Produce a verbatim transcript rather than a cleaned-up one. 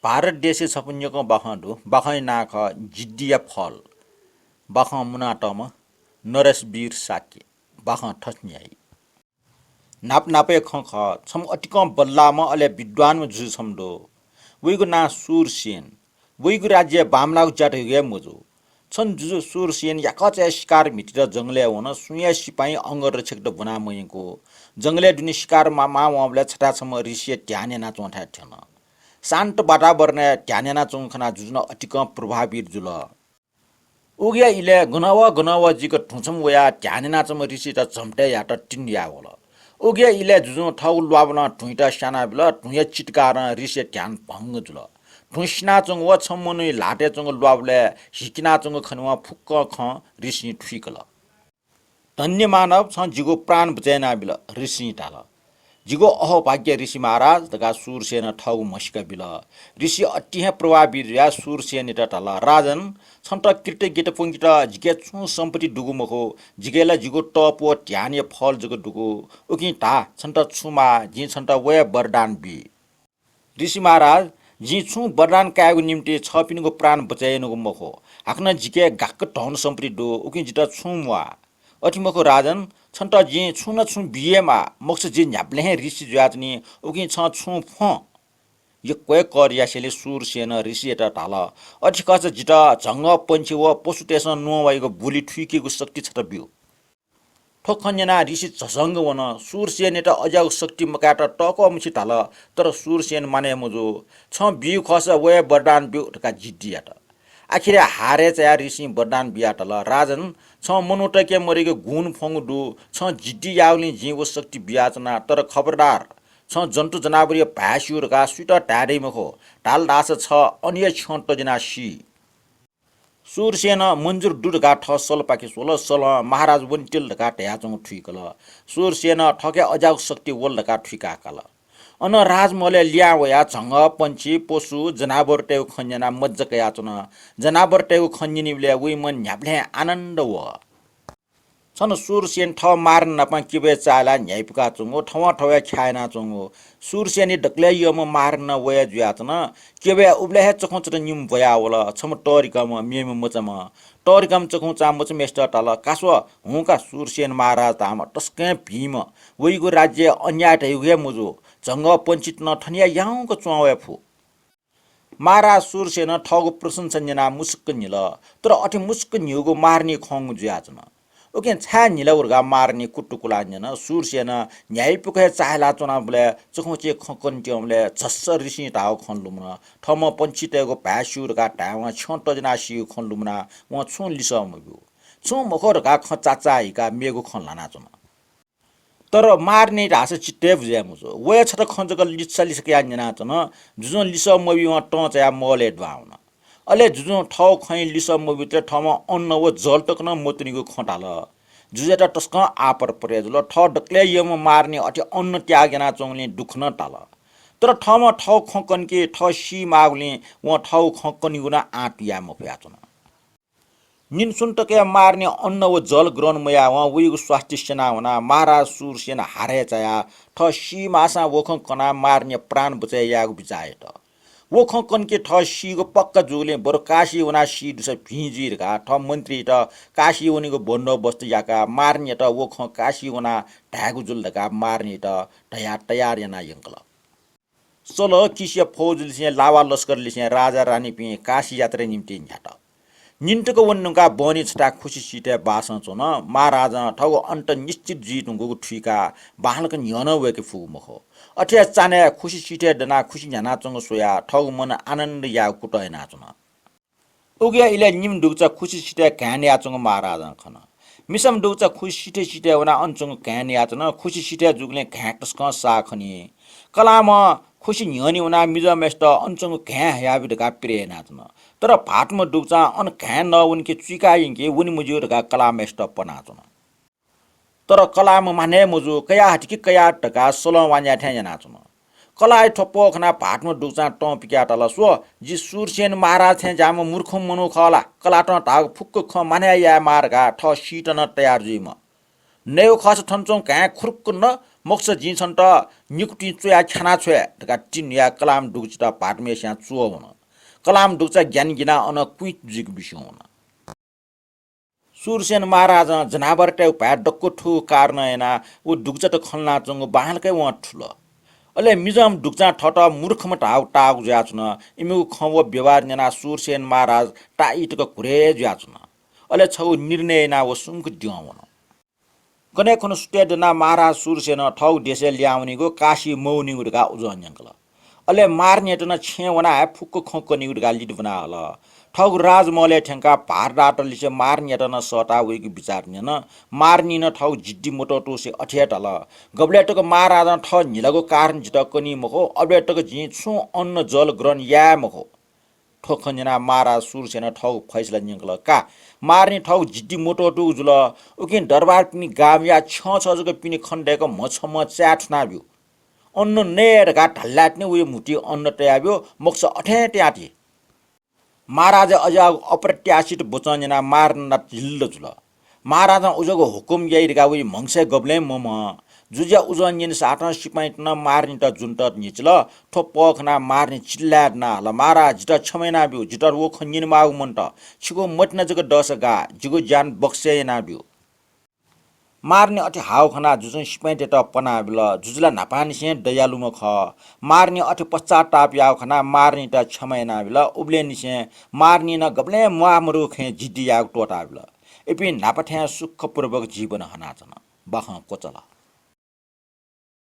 भारत देशय् छपु न्यकं बाखं दु। बाखंया नां खः जिद्दीया फल। बाखं मुनातःम्ह नरेशवीर शाक्य। बाखं थथे न्ह्याइ। नाप नापया खँ खः। छम्ह अतिकं बल्लाःम्ह अले विद्वान्म्ह जुजु छम्ह दु। वइगु नां शूरसेन। वइगु राज्यय् बांमलाःगु ज्या धइगु हे मजू। छन जुजु शूरसेन याकःचाया शिकार म्हितेत जंगलय् वन। सुंया सिपाइँ अंगरक्षकत ब्वना मयंकू। जंगलय् दुने शिकार मा-, माः वंबलय् छथाय् छम्ह ऋषिया ध्यान यानाच्वंथाय् थ्यन। शान्त वातावरणय् ध्यान यानाच्वंगु खनाः जुजुं अतिकं प्रभावित जुल। उकिया इलय् गनं व गनं व जिक धुं छम्ह वयाः ध्यान यानाच्वंम्ह ऋषित झम्टय् यायेत तिन्डु याः वल। उकिया इलय् जुजुं थःगु ल्वाभलं धुंयात स्यानाबिल। धुंया चित्कालं ऋषिया ध्यान भंग जुल। धुं सिनाच्वंगु व छम्ह मनूया ल्हातय् च्वंगु ल्वाभलय् हिकिनाच्वंगु खनेवं फुक्क खँ ऋषिं थुइकल। धन्य मानव, छं जिगु प्राण बचय् यानाबिल, ऋषिं धाल। जिगु अहोभाग्य ऋषि महाराज धकाः शूरसेनं थःगु म्हसीका बिल। ऋषि अति हे प्रभावित जुयाः शूरसेनयात धाल, राजन, छन्त कृतज्ञता प्वंकेत जिके छुं सम्पत्ति दुगु मखु, जिके ला जिगु तप व ध्यानया फल जक दुगु। उकिं धा, छन्त छु माः, जिं छन्त व हे वरदान बी। ऋषि महाराज, जिं छुं वरदान कायेगु निंतिं छःपिनिगु प्राण बचय् यानागु मखु। हाकनं जिके गाक्क धन सम्पत्ति दु, उकिं जितः छुं म्वाः। अथे मखु राजन, छन्त जिं छुं न छुं बी हे माः, मखुसा जि न्ह्याबलें हे ऋषि जुयाच्वनी, उकिं छं छुं फ्वँ। यक्व हे कर यासेंलि शूरसेनं ऋषियात धाल, अथे खःसा जितः झंगःपंक्षी व पशुतय्सं न्ववाइगु बुलि थुइकेगु शक्ति छता ब्यु। थ्व खँ न्यनाः ऋषि झसंक वन। शूरसेनयात अज्याःगु शक्ति मकायेत तःकः मछि धाल, तर शूरसेनं मानय् मजू। छं ब्यू खःसा व हे वरदान ब्यु धकाः जिद्दी यात। आखिरय् हारय् चायाः ऋषिं वरदान बियाः धाल, राजन, छं मनूतय्के मदय्के गुण फ्वंगु दु। छं जिद्दी याःगुलिं जिं व शक्ति बियाच्वना, तर खबरदार, छं जन्तु जनावरया भाय् स्यू धकाः सुइत धाये दइ मखु। धाल धाःसा छ अन हे छ्यं तज्यानाः सी। शूरसेनं मन्जुर दु धकाः थः सलपाखे स्वल। सलं महाराज वनेत्यल धकाः धयाच्वंगु थुइकल। शूरसेनं थःके अज्याःगु शक्ति वल धकाः थुइकाः काल। अनं राजमहलय् लिहां वयाः झंगःपंक्षी, पशु, जनावरतय्गु खँ न्यनाः मज्जा कयाच्वन। जनावरतय्गु खँ न्यनीबलय् वइ मन न्ह्याबलें आनन्द वः। छन शूरसेन थः महारानी नाप क्यबय् चाःहिलाः न्ह्याइपुकाच्वंगु, थवं थवय् ख्याः यानाच्वंगु। शूरसेनया दकलय् यःम्ह महारानी नं वया जुयाच्वन। क्यबय् उबलय् हे चखुंचात निम्ह ब्वयावल, छम्ह तःधिकःम्ह, मेम्ह मचाम्ह। तःधिकःम्ह चखुंचां मचाम्हय्सित धाल, का स्व, हुँ का, शूरसेन महाराज धाःम्ह तसकं भिंम्ह, वइगु राज्यय् अन्याय धइगु हे मजू। झंगःपंक्षीत नं थनिया याउँक च्वं वये फु। महाराज शूरसेनं थःगु प्रशंसा न्यनाः मुसुक्क न्हिल, तर अथे मुसुक्क न्हिउगु महारानी खंगु जुयाच्वन। उकिं छाय् न्हिलागु धकाः महारानी कुतुकुलाः न्यन। शूरसेनं न्ह्याइपुक हे चाःहिलाच्वनाबलय् चखुंचाया खँ कनेत्यंबलय् झस्स ऋषिं धाःगु खँ लुमन। थःम्हं पंक्षीतय्गु भाय् स्यू धकाः धायेवं छ्यं तज्यानाः सीगु खँ लुमनाः वं छुं लिसः मब्यू। छुं मखु धकाः खँ चाचाः हिकाः मेगु खँ ल्हानाच्वन। तर महारानी धाःसा चित्तय् बुझे मजू। वया छता खँ जक लिसालिसा कयाः न्यनाच्वन। जुजुं लिसः मब्यूवं तं चायाः महलय् दुहां वन। अले जुजुं थःगु खँय् लिसः मब्यूतले थःम्हं अन्न व जल तक नं मत्वनीगु खँ धाल। जुजुयात तसकं आपत परे जुल। थः दकलय् यःम्ह महारानी अथे अन्न त्याग यानाच्वंगुलिं दुःख नं ताल। तर थःम्हं थःगु खँ कनेके थः सीमाःगुलिं वं थःगु खँ कनेगु नं आँट याये मफयाच्वन। निन्हु स्वन्हु तकया महारानी अन्न व जल ग्रहण मयावं वइगु स्वास्थ्य स्यनावनाः महाराज शूरसेन हारय् चायाः थः सी माःसां व खँ कनाः महारानीया प्राण बचय् यायेगु बिचाः यात। व खँ कनेके थः सीगु पक्का जूगुलिं बरु काशी वनाः सी दुसा भिं जुइ धकाः थः मन्त्रीयात काशी वनेगु बन्दोबस्त याकाः महारानीयात व खँ काशी वनाः धायेगु जुल धकाः महारानीयात धयाः तयार यानाः यंकल। सल किसिया फौजलिसें लावा लस्करलिसें राजा रानीपिं काशी यात्राया निंतिं न्ह्यात। निन्हु तक वने धुंकाः बहनी छथाय् खुसि सिथय् बासं च्वन। महाराजं थःगु अन्त निश्चित जुइ धुंकूगु थुइकाः बांलाक न्ह्यः नं वय्के फुगु मखु। अथे हे चान्हय् खुसि सिथय् दनाः खुसि न्ह्यानाच्वंगु स्वयाः थःगु मन आनन्द यायेगु कुतः यानाच्वन। उकिया इलय् निम्ह दुगुचा खुसि सिथय् घाँय् नयाच्वंगु महाराजं खन। मिसाम्ह दुगुचा खुसि सिथय् सिथय् वनाः अन च्वंगु घाँय् नयाच्वन। खुसि सिथय् जूगुलिं घाँय् तसकं साः खनी। कलाःम्ह खुसि न्ह्यःने वनाः मिजंम्हय्सित अन च्वंगु घाँय् हयाबी धकाः प्रेरणा यानाच्वन। तर भाःतम्ह दुगुचां अन घाँय् नवनेके चुइकाः यंके वने मज्यू धकाः कलाःम्हय्सित पनाच्वन। तर कलाःम्ह मानय् मजू, कयाहति कि कयाहति धकाः सलं वान्या थें यानाच्वन। कलाःया थ्व पौ खनाः भाःतम्ह दुगुचां तं पिकयाः धाल, स्व, जि शूरसेन महाराज थें ज्याःम्ह मूर्खम्ह मनू खः ला? कलातं धाःगु फुक्क खँ मानय् यायेमाः धकाः थः सीत नं तयार जुइम्ह। नयेगु खःसा थन च्वंगु घाँय् खुरुक्क न, मखुसा जिं छन्त निकुतिं च्वयाः ख्यानाछ्वये धकाः तिन न्हुयाः कलाम दुगुचित भाःतम्हय्सियां च्वः वन। कलाम दुगुचा ग्यानाः गिनाः अन कुइत जुइक बिस्युं वन। शूरसेन महाराजं जनावरतय्गु भाय् दक्व थुगु कारणं यानाः व दुगुचात खँ ल्हानाच्वंगु बांलाक हे वं थुल। अले मिजंम्ह दुगुचां थःत मूर्खम्ह धाःगु ताःगु जुयाच्वन। इमिगु खँ व व्यवहार न्यनाः शूरसेन महाराज ताःई तक घुरे जुयाच्वन। अले छगू निर्णय यानाः व सुम्क द्यं वन। कन्हय् खुन्हु सुथय् दनाः महाराज शूरसेनं थःगु देशय् लिहां वनीगु, काशी मवनीगु धकाः उजं न्यंकल। अले मारनीयात नं छेँय् वनाः हे फुक्क खँ कनीगु धकाः लित ब्वना हल। थःगु राजमहलय् थ्यंकाः भारदातलिसे मारनीयात नं सःता वइगु बिचाः न्यन। मारनीं नं थःगु जिद्दी मत्वःतुसे अथे हे धाल, गबलय् तक महाराजं थः न्हिलागु कारण जितः कनी मखु, अबलय् तक जिं छुं अन्न जल ग्रहण याये मखु। थ्व खँ न्यनाः महाराज शूरसेनं थःगु फैसला न्यंकल। का, मारनीं थःगु जिद्दी मत्वःतुगु जुल। उकिं दरबारपिनि गामया छ्यं छ्यं जक पिने खने दय्क म्ह छम्ह चाय् थुनाब्यु। अन्न नये धकाः धाल्लातिनि वया म्हुतुइ अन्न तयाब्यु, मखुसा अथें तयाति। महाराजया अज्याःगु अप्रत्याशित वचन न्यनाः मारनी ला ढिल्ल जुल। महाराजं उजंगु हुकुम याइ धकाः वइ म्हगसय् गबलें मम्ह। जुजुया उजं न्यने साथं सिपाइँत नं मारनीत जुन्त न्ह्यचिल। थ्व पः खनाः मारनी चिल्लाय् दनाः हल, महाराज, जितः क्षमा यानाब्यु, जितः व खँ न्यनेमाःगु मन्त। छिगु मतिना जक दःसा गाः, जिगु ज्यान बक्सय् यानाब्यु। मारनी अथे हाःगु खनाः जुजुं सिपाइँतय्त पनाबिल। जुजु ला न्हापांनिसें दयालुम्ह खः। मारनी अथे पश्चाताप याःगु खनाः मारनीत क्षमा यानाबिल। उबलय्निसें मारनीं नं गबलें म्वाःमदुगु खँय् जिद्दी यायेगु त्वःताबिल। इपिं न्हापा थें सुखपूर्वक जीवन हनाच्वन। बाखं क्वचाल।